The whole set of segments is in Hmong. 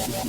Nyob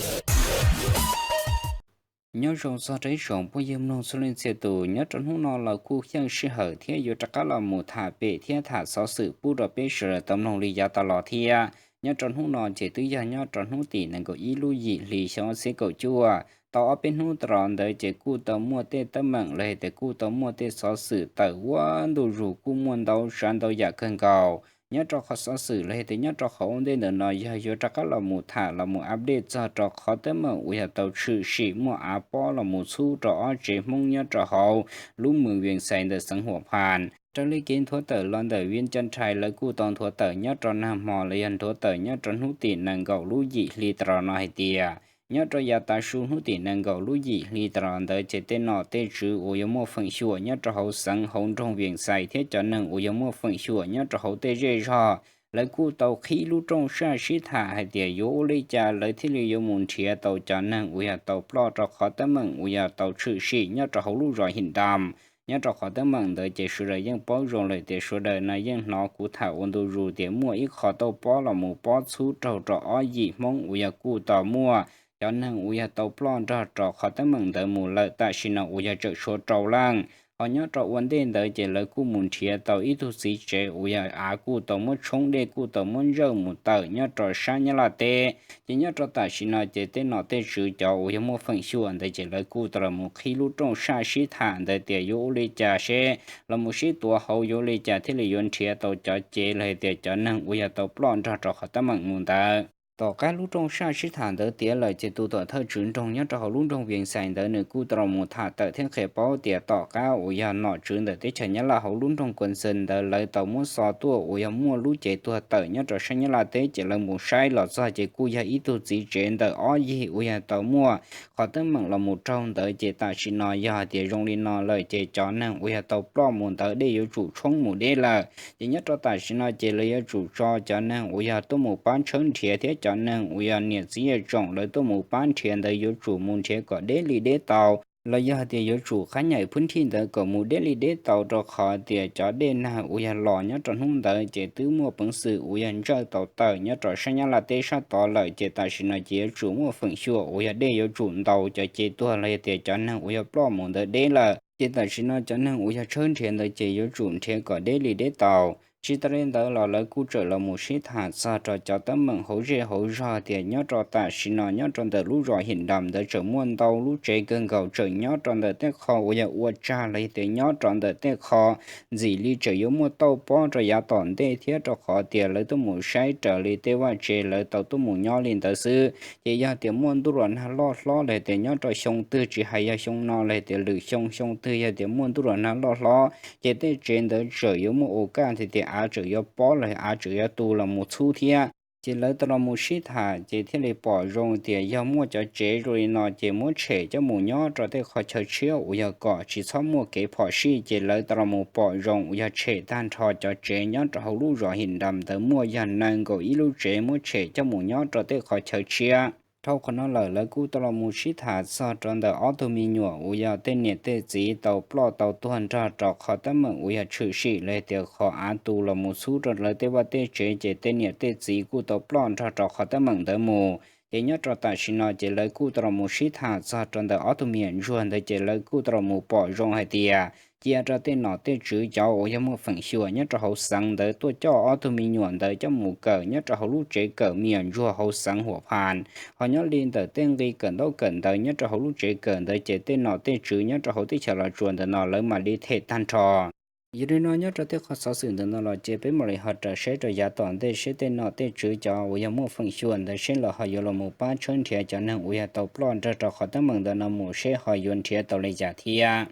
zoo txog rau ib tsoom phooj ywg mloog txhua leej txhia tus, nyob rau hnub no los kuj xyeej sij hawm thiab yuav rov qab los mus tham pem thiab tham xov xwm pub rau peb sawv daws tau mloog li yav tas los thiab. Nyob rau hnub no ces twb yog nyob rau hnub tim nees nkaum ib lub yim hli xyoo ob txhiab kaum cuaj, tau ob peb hnub tas los ntawd ces kuj tau muaj tej teeb meem los yog tias kuj tau muaj tej xov xwm tawm ua ntu zus kuj muaj ntau tsav ntau yam kawg nkaus. Nyob rau qhov xov xwm los yog tias nyob rau qhov ua ntej ntawm no yog yuav rov qab los mus tham los mus update txog rau qhov teeb meem uas yog tau tshwm sim muaj av pob los mus txhub rau ob tsev Hmoob nyob rau hauv lub moos Vias Xais ntawm xeev Huam Phas. Raws li kev nthuav tawm los ntawm Vias Cas Thais lawv kuj tau nthuav tawm nyob rau nag hmo los yog nthuav tawm nyob rau hnub tim nees nkaum lub yim hli tas los no hais tias, nyob rau yav tav su hnub tim nees nkaum lub yim hli tas los ntawd ces tej nom tej tswv uas yog muaj feem xyuam nyob rau hauv xeev hauv nroog Vias Xais thiab cov neeg uas yog muaj feem xyuam nyob rau hauv tej zej zog, lawv kuj tau qhib lub rooj saj sib tham hais tias yuav ua li cas lawv thiaj li yuav mus nrhiav tau cov neeg uas yog tau ploj rau qhov teeb meem uas yog tau tshwm sim nyob rau hauv lub zos Him Ntas. Nyob rau qhov teeb meem ntawd ces sawv daws yeej paub zoo lawm tias sawv daws no yeej hnov kuv tham ua ntu zus tias muaj ib qho tauj pob los mus pob txhub raug rau ob yim Hmoob uas yog kuj tau muaj cov neeg uas yog tau ploj nrog rau qhov teeb meem ntawd mus lawm tam sim no uas yog tseem tshuav rau leej. Ho nyob rau ua ntej ntawd ces lawv kuj mus nrhiav tau ib tug txiv tsev uas yog av kuj tau muab tshoob dej kuj tau muab ntsawj mus tawm nyob rau sab Nyab Laj teb. Ces nyob rau tam sim no ces tej nom tej tswv cov uas yog muaj feem xyuam ntawd ces lawv kuj tau los mus qhib lub rooj saj sib tham ntawd tias yuav ua li cas seb los mus sib tuav hauv yuav ua li cas thiaj li yuav nrhiav tau cov cev los hais tias cov neeg uas yog tau ploj nrog rau qhov teeb meem mus ntawd. Tom qab lub rooj saj sib tham ntawd tiav lawm ces tus tom thawj tswv nroog nyob rau hauv lub nroog Vias Xais ntawd nws kuj tau los mus tham tawm thiab qhia paub tias tom qab uas yog nom tswv ntawm teb chaws Nyab Laj hauv lub nroog Kuas Xees ntawd lawv tau muab xov tuaj uas yog muaj lub cev tuag tawm nyob rau sab Nyab Laj teb ces lawv mus saib los txog ces kuj yog ib tug txiv tsev ntawm ob yig uas yog tau muaj qhov teeb meem los mus raug ntawd ces tam sim no yog hais tias zoo li no lawm ces cov neeg uas yog tau ploj mus ntawd dej yuav tsum tshoob mus deb lawm. Ces nyob rau tam sim no ces lawv yuav tsum tso cov neeg uas yog tuaj mus pab tshawb nrhiav thiab cov neeg uas yog niam txiv yawm tsoom lawv tuaj mus pab nrhiav ntawd yuav tsum mus nrhiav kom deb li deb tau, los yog hais tias yuav tsum qhab nyaim phwb nthij ntawd kom mus deb li deb tau rau qhov tias cov dej nag uas yog los nyob rau hnub ntawd ces twb muaj peev xwm uas yog ntsawj tau tawm nyob rau sab Nyab Laj teb sab tod lawm ces tam sim no ces yuav tsum muaj feem xyuam uas yog dej yuav tsum ntaus cov cev tuag los yog tias cov neeg uas yog ploj mus ntawd deb lawm. Ces tam sim no cov neeg uas yog tshawb nrhiav ntawd ces yuav tsum nrhiav kom deb li deb tau. Tsis tas li ntawd los lawv kuj tseem los mus sib tham txog rau cov teeb meem hauv zej hauv zog tias nyob rau tam sim no nyob rau ntawm lub zos Him Ntas ntawd tseem muaj ntau lub tsev kawg nkaus tseem nyob rau ntawm tej qho uas yog ua tsag los yog tias nyob rau ntawm tej qho ntxim li tseem yuav muaj tauj pob rau yav tom ntej thiab rau qhov tias lawv tuaj mus saib raws li tej vaj tsev lawv tau tuaj mus nyob li ntawd xwb ces yog tias muaj ntuj los nag loj hlob los yog tias nyob rau xyoo twg tsis hais yog xyoo no los yog tias lwm xyoo xyoo twg yog tias muaj ntuj los nag loj hlob ces tej tsev ntawd tseem yuav muaj ua kaj tias av tseem yuav pob los av tseem yuav tu los mus txhub thiab. Ces lawv tau los mus sib tham ces thiaj li pom zoo tias yog muaj cov tsev zoo li no ces muab tshem coj mus nyob rau tej qho chaw tshiab uas yog kom tsis txhob muaj kev phom sij ces lawv tau los mus pom zoo uas yog tshem tag nrho cov tsev nyob rau hauv lub zos Him Ntas ntawd muaj yog nees nkaum ib lub tsev muab tshem coj mus nyob rau tej qho chaw tshiab. Dhau qhov no lawm lawv kuj tau los mus sib tham txog rau ntawm ob tug me nyuam uas yog tej niam tej txiv tau ploj tau tuag nrog rau qhov teeb meem uas yog tshwm sim los yog tias qhov av tu los mus txhub rau lawv tej vaj tej tsev ces tej niam tej txiv kuj tau ploj nrog rau qhov teeb meem ntawd mus. Ces nyob rau tam sim no ces lawv kuj tau los mus sib tham txog rau ntawm ob tug me nyuam ntsuag ntawd ces lawv kuj tau los mus pom zoo hais tias cia rau tej nom tej tswv cov uas yog muaj feem xyuam nyob rau hauv xeev ntawd tuaj coj ob tug me nyuam ntawd coj mus kawm nyob rau hauv lub tsev kawm me nyuam ntsuag hauv xeev Huam Phas. Ho nyob li ntawm tej nqi kawm ntaub kawm ntawv nyob rau hauv lub tsev kawm ntawd ces tej nom tej tswv nyob rau hauv teb chaws Los Tsuas ntawm no lawv mam li them tag nrho. Yog li no nyob rau tej qhov xov xwm ntawm no los ces peb mam li ho raws saib rau yav tom ntej seb tej nom tej tswv cov uas yog muaj feem xyuam ntawd seb lawv ho yuav los mus pab tshawb nrhiav cov neeg uas yog tau ploj nrog rau qhov teeb meem ntawm no mus seb ho yuav nrhiav tau li cas thiab.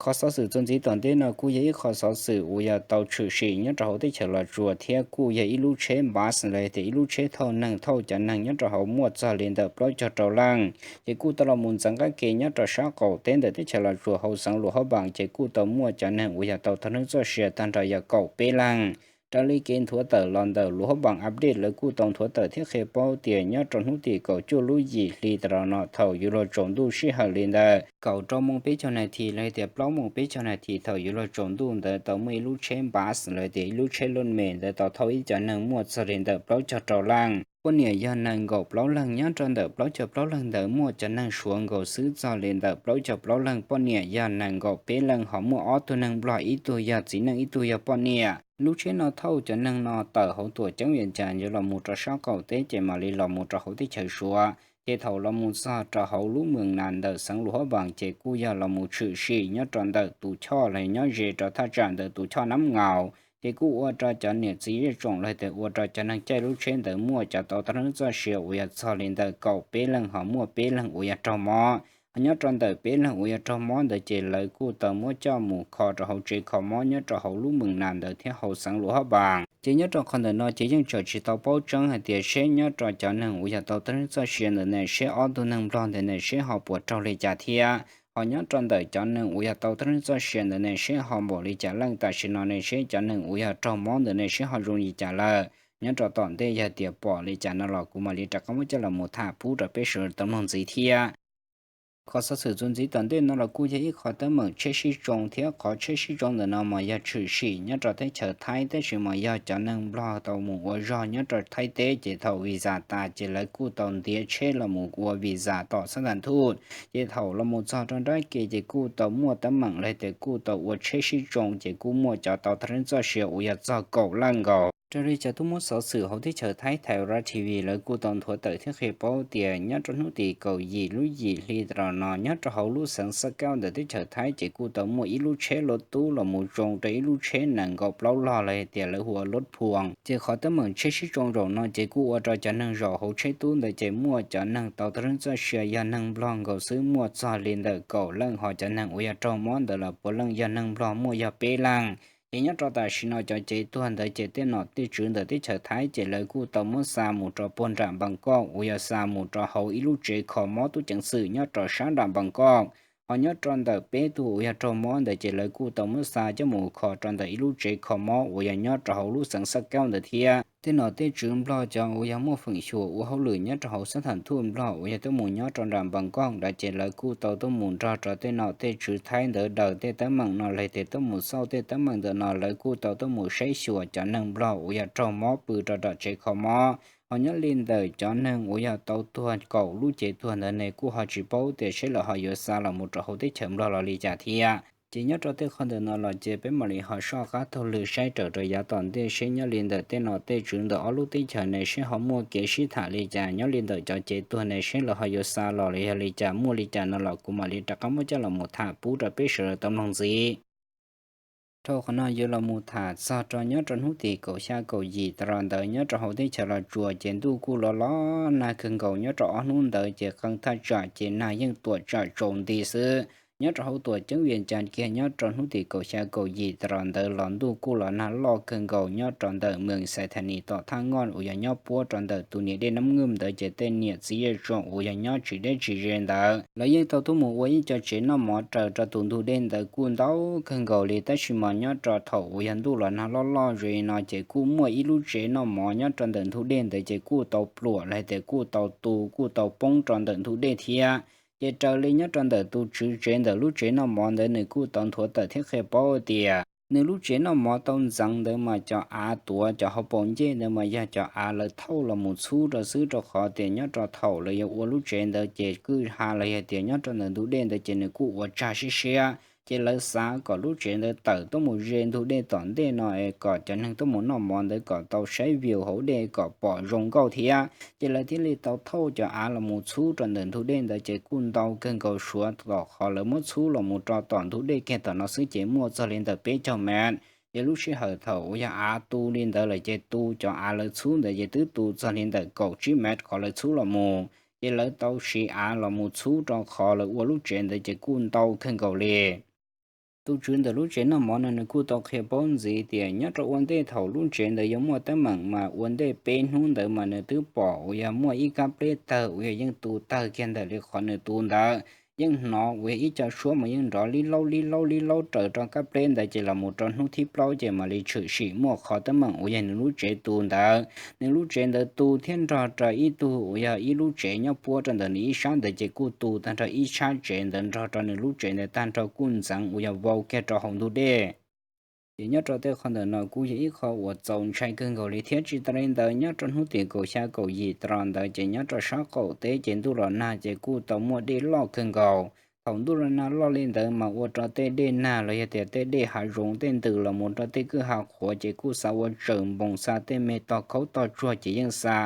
Qhov xov xwm txuas ntxiv tom ntej no kuj yog ib qho xov xwm uas yog tau tshwm sim nyob rau hauv teb chaws Los Tsuas thiab kuj yog ib lub tsheb npas los yog tias ib lub tsheb thauj neeg thauj cov neeg nyob rau hauv muaj txog li ntawm plaub caug rau leej, ces kuj tau los mus ntxeev qab ke nyob rau sab qaum teb ntawm teb chaws Los Tsuas hauv xeev Luas Hab Npas ces kuj tau muaj cov neeg uas yog tau thawb hnub txoj sia tag nrho yog kaum peb leeg. Raws li kev nthuav tawm los ntawm Luas Hab Npas update lawv kuj tau nthuav tawm thiab qhia paub tias nyob rau hnub tim kaum cuaj lub yim hli tas los no thaum yuav luag tsaus ntuj sij hawm li ntawm kaum rau moos peb caug nas this los yog tias plaub moos peb caug nas this thaum yuav luag tsaus ntuj ntawd tau muaj ib lub tsheb npas los yog tias ib lub tsheb looj mes ntawd tau thauj ib cov neeg muaj txog li ntawm plaub caug rau leej. poj niam yog nees nkaum plaub leeg. Nyob rau ntawm plaub caug plaub leeg ntawd muaj cov neeg Suav nkaus xwb, txog li ntawm plaub caug plaub leeg poj niam yog nees nkaum peb leeg, ho muaj ob tug neeg Nplog, ib tug yog txiv neej ib tug yog poj niam. Lub tsheb no thauj cov neeg no tawm hauv tuam ceeb Vias Cas yuav los mus rau sab qaum teb ces mam li los mus rau hauv teb chaws Suav. Ces thaum los mus txog rau hauv lub Mws Nas ntawm xeev Luam Hab Npaas ces kuj yog los mus tshwm sim nyob rau ntawm tus choj los nyob ze rau thaj tsam ntawm tus choj Nab Ngaus, ces kuj ua rau cov niam txiv zej tsoom los tias ua rau cov neeg caij lub tsheb ntawd muaj cov tau tag neej txoj sia uas yog txog li ntawm kaum peb leeg, ho muaj peb leeg uas yog raug mob. Ho nyob rau ntawm peb leeg uas yog raug mob ntawd ces lawv kuj tau muab coj mus kho rau hauv tsev kho mob nyob rau hauv lub Mws Nas ntawd thiab hauv xeev Luam Hab Npaas. Ces nyob rau qhov ntawm no ces yeej tseem tsis tau paub tseeb hais tias seb nyob rau cov neeg uas yog tau tag neej txoj sia ntawd ne seb ob tug neeg Nplog ntawd ne seb ho puas raug li cas thiab. Ho nyob rau ntawm cov neeg uas yog tau tag neej txoj sia ntawd ne seb ho npaum li cas leej. Tam sim no ne seb cov neeg uas yog raug mob ntawd ne seb ho zoo li cas lawm. Nyob rau tom ntej yog tias pom li cas no los kuv mam li rov qab muab coj los mus tham pub rau peb sawv daws tau mloog ntxiv thiab. Qhov xov xwm txuas ntxiv tom ntej no los kuj yog ib qho teeb meem tsheb sib tsoo thiab qhov tsheb sib tsoo ntawm no mas yog tshwm sim nyob rau teb chaws Thaib, tab sis mas yog cov neeg Nplog tau mus ua zog nyob rau Thaib teb ces thaum visa tas ces lawv kuj tau ntiav tsheb los mus ua visa tom xab tas thuj. Ces thaum los mus txog rau nrab ke ces kuj tau muaj teeb meem los tias kuj tau ua tsheb sib tsoo ces kuj muaj cov tau tag neej txoj sia uas yog txog kaum leej nkaus. Raws li cov tub muab xov xwm hauv teb chaws Thaib Thai Ras T V lawv kuj tau nthuav tawm thiab qhia paub tias nyob rau hnub tim kaum yim lub yim hli tas los no nyob rau hauv lub xeev Xab Kaub ntawm teb chaws Thaib ces kuj tau muaj ib lub tsheb loj tub los mus tsoo rau ib lub tsheb nees nkaum plaub log los tias lawv hu ua lub phuam. Ces qhov teeb meem tsheb sib tsoo zaum no ces kuj ua rau cov neeg zaum hauv tsheb tub ntawd ces muaj cov neeg tau tag neej txoj sia yog neeg Nplog nkaus xwb, muaj txog li ntawm kaum leej, ho cov neeg uas yog raug mob ntawd los puav leej yog neeg Nplog, muaj yog peb leej. Ces nyob rau tam sim no cov cev tuag ntawd ces tej nom tej tswv ntawm teb chaws Thaib ces lawv kuj tau muab xa mus rau puag nram Npas Koj uas yog xa mus rau hauv ib lub tsev kho mob tub ceev xwm nyob rau sab nram Npas Koj. Ho nyob rau ntawm peb tug uas yog raug mob ntawd ces lawv kuj tau muab xa coj mus kho rau ntawm ib lub tsev kho mob uas yog nyob rau hauv lub xeev Xab Kaub ntawd thiab. Tej nom tej tswv Nplog cov uas yog muaj feem xyuam ua hauj lwm nyob rau hauv xab tham thuj Nplog uas yog tuaj mus nyob rau nram Npas Koj ntawd ces lawv kuj tau tuaj mus nrog rau tej nom tej tswv Thaib ntawd daws tej teeb meem no los tias tuaj mus xauj tej teeb meem ntawm no, lawv kuj tau tuaj mus saib xyuas cov neeg Nplog uas yog raug mob pw rau nram tsev kho mob. Ho nyob li ntawm cov neeg uas yog tau tuag kaum lub cev tuag ntawd ne kuj ho tsis paub tias seb lawv ho yuav xa los mus rau hauv teb chaws Nplog los li cas thiab. Ces nyob rau tej qhov ntawm no los ces peb mam li ho soj qab taug lw saib raws rau yav tom ntej seb nyob li ntawm tej nom tej tswv ntawm ob lub teb chaws ne seb ho muaj kev sib tham li cas. Nyob li ntawm cov cev tuag ne seb lawv ho yuav xa los los yog li cas, muaj li cas no los kuv mam li rov qab muab coj los mus tham pub rau peb sawv daws tau mloog ntxiv. Dhau qhov no yuav los mus tham txog rau nyob rau hnub tim kaum xya kaum yim tas los ntawd nyob rau hauv teb chaws Los Tsuas ces ntuj kuj los los nag kawg nkaus. Nyob rau ob hnub ntawd ces qee thaj tsam ces nag yeej tuam tsam tsaus nti xwb. Nyob rau hauv tuam ceeb Vias Cas kiag nyob rau hnub tim kaum xya kaum yim tas los ntawd los ntuj kuj los nag loj kawg nkaus. Nyob rau ntawm Mws Xais Thas Nis tom Thaj Ngoj uas yog nyob puab rau ntawm tus niam dej Nab Ngwj ntawd ces tej niam txiv zej zog uas yog nyob tsis deb tsis ze ntawd lawv yeej tau tuaj mus ua ib co tsev noj mov raws rau tus ntug dej ntawd kuj ntau kawg nkaus li. Tab sis mas nyob rau thaum uas yog ntuj los nag loj loj ze no ces kuj muaj ib lub tsev noj mov nyob rau ntawm ntug dej ntawd ces kuj tau pluam los tias kuj tau tu kuj tau poob rau ntawm ntug dej thiab. Ces raws li nyob rau ntawm tus tswv tsev ntawm lub tsev noj mov ntawd nws kuj tau nthuav tawm thiab qhia paub tias nws lub tsev noj mov tau ntxeev ntawd mas cov av tuav cov hauv paus ncej ntawd mas yog cov av lawv thauj los mus txhub rau xwb, rau qhov tias nyob rau thaum lawv yuav ua lub tsev ntawd ces kwj ha los yog tias nyob rau ntawm ntug dej ntawd ces nws kuj ua tsag siab siab. Ces lawv xav kom lub tsev ntawd tawm tuaj mus ze ntug dej tom ntej no es kom cov neeg tuaj mus noj mov ntawd kom tau saib view hauv dej kom pom zoo nkauj thiab. Ces lawv thiaj li tau thauj cov av los mus txhub rau ntawm ntug dej ntawd ces kuj ntau kawg nkaus, suav tom qhov lawv muab txhub los mus rau tom ntug dej kiag tom no xwb ces muaj txog li ntawm peb caug mev. Ces lub sij hawm thaum uas yog av tu li ntawd lawm ces tu cov av lawv txhub ntawd ces twb tu txog li ntawm kaum tsib mev qhov lawv txhub los mus. Ces lawv tau siv av los mus txhub rau qhov lawv ua lub tsev ntawd ces kuj ntau kawg nkaus li. Tus tswv ntawm lub tsev noj mov no nws kuj tau qhia paub ntxiv tias nyob rau ua ntej thaum lub tsev ntawd yuav muaj teeb meem mas ua ntej peb hnub ntawd mas nws twb pom uas yog muaj ib kab pleb tawg uas yog yeej tu tawg kiag ntawm li qhov nws tu ntawd. Yeej hnov uas yog ib co suab mas yeej nrov lib laub lib laub lib laub raws rau kab pleb ntawd ces los mus rau hnub thib plaub ces mam li tshwm sim muaj qhov teeb meem uas yog nws lub tsev tu ntawd. Nws lub tsev ntawd tu thiab nrog rau ib tug uas yog ib lub tsev nyob puab rau ntawm nws ib sab ntawd ces kuj tu tag nrho ib sab tsev ntawd nrog rau nws lub tsev ntawd tag nrho kuj ntxeev uas yog vau kiag rau hauv ntug dej. Ces nyob rau tej qhov ntawm no kuj yog ib qho uas txaus ntshai kawg nkaus li thiab. Tsis tas li ntawd, nyob rau hnub tim kaum xya kaum yim tas los ntawd ces nyob rau sab qaum teb ces ntuj los nag ces kuj tau muaj dej loj kawg nkaus. Thaum ntuj los nag loj li ntawd mas ua rau tej dej nag los yog tias tej dej hav zoov tej ntws los mus rau tej kwj ha qhuav ces kuj xa ua tsawm npoos, xa tej me tog khaub tog tsuag ces yeej xa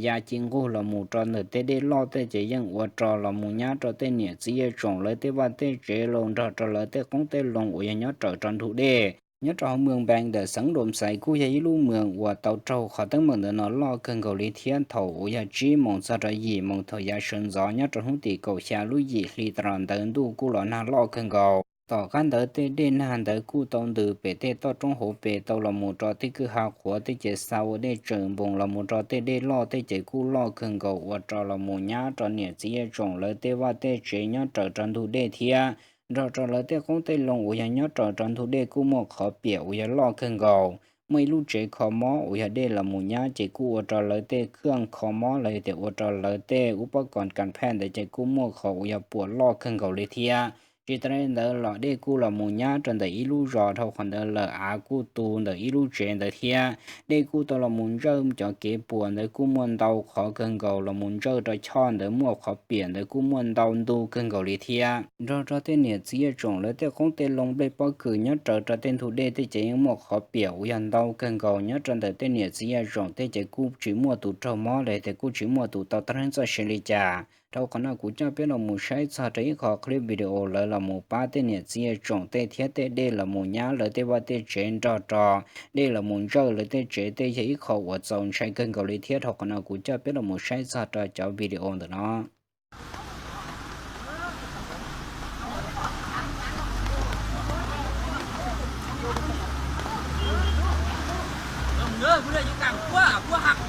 ya ci nqug los mus rau ntawm tej dej loj tej ces yeej ua rau los mus nyab rau tej niam txiv yej tsoom lawv tej vaj tej tsev los nrog rau lawv tej qoob tej loo uas yog nyob raws rau ntug dej. Nyob rau hauv moos Npees ntawm xeev Loos Xais kuj yog ib lub moos uas tau raug qhov teeb meem ntawm no loj kawg nkaus li thiab. Thaum uas yog tsib moos txog rau yim moos thaum yav sawv ntxov nyob rau hnub tim kaum xya lub yim hli tas los ntawd ntuj kuj los nag loj kawg nkaus. Tom qab ntawd tej dej nag ntawd kuj tau ntws pem tej toj roob hauv pes tau los mus rau tej kwj ha qhuav tej ces xa ua dej tsawm npoos los mus rau tej dej loj tej ces kuj loj kawg nkaus ua rau los mus nyab rau niam txiv yej tsoom lawv tej vaj tej tsev nyob raws rau ntug dej thiab. Nrog rau lawv tej qoob tej loo uas yog nyob raws rau ntug dej kuj muaj qhov piam uas yog loj kawg nkaus. Muaj ib lub tsev kho mob uas yog dej los mus nyab ces kuj ua rau lawv tej khaj kho mob los yog tias ua rau lawv tej ub pob koos kas phaj ntawd ces kuj muaj qhov uas yog puas loj kawg nkaus li thiab. Tsis tas li ntawd los dej kuj los mus nyab rau ntawm ib lub zos, dhau qhov ntawd lawm av kuj tu ntawm ib lub tsev ntawd thiab. Dej kuj tau los mus ntsawj cov kev puas ntawd kuj muaj ntau qhov kawg nkaus, los mus ntsawj rau choj ntawd muaj qhov piam ntawd kuj muaj ntau ntu kawg nkaus li thiab. Nrog rau tej niam txiv yej tsoom lawv tej qoob tej loo nplej pob kws nyob raws rau tej ntug dej tej ces yeej muaj qhov piam uas yog ntau kawg nkaus. Nyob rau ntawm tej niam txiv yej tsoom tej ces kuj tsis muaj tus raug mob los tias kuj tsis muaj tus tau tag neej txoj sia li cas. Dhau qhov no kuv coj peb los mus saib txog rau ib qho clip video lawv los mus pab tej niam txiv yej tsoom tej thiab tej dej los mus nyab lawv tej vaj tej tsev nrog rau dej los mus ntsawj lawv tej tsev tej yog ib qho uas txaus ntshai kawg nkaus li thiab. Dhau qhov no kuv coj peb los mus saib txog rau cov video ntawm no.